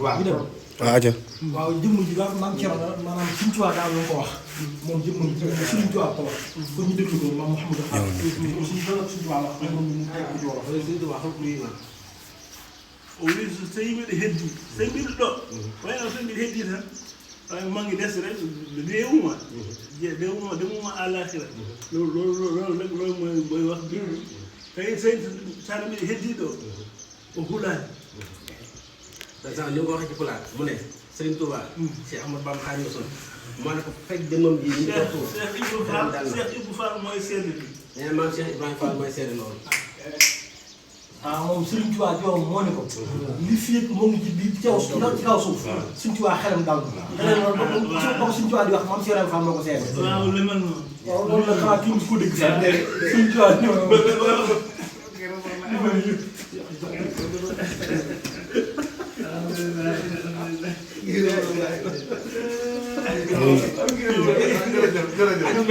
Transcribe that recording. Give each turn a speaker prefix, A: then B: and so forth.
A: waaw
B: waaw aja
C: waaw jëmm ji daal maam Thierno maanaam suñu tubaab daal lu ko wax moom jëmm ji suñu tubaab ko wax pour ñu déglu ko maam Mouhamadou Fall suñu tubaab wax moom mu teg ko ci wolof
A: suñu tubaab xam lii man
D: o wi so tawi mbiɗa heddi so mbiɗa ɗo wayno so mbiɗa heddi tan manque des rek deewuma demuma àllaaxira loolu mooy wax bi tey saɗa mbiɗa heddi ɗo o hulaani
A: dasan ni nga ko waxee ci pulaar mu ne Serigne Touba Cheikh Ahmadou Bamba Khadimu Rasul moo ne ko fekk jëmmam ji ñu ko tuur
D: Cheikh Ibou Fall mooy seede bi
A: nee na maam Cheikh Ibrahima Fall mooy seede loolu
C: moom Serigne Touba joom moo ne ko li fii moo ngi ci biir ci kaw suuf Serigne Touba xelam dal xelam loolu ba ko Serigne Touba di wax moom Cheikh Ibrahima Fall moo ko seede
D: waaw li mel noonu
C: waaw loolu la xanaa kii ko dégg sax Serigne Touba
A: jërëjëf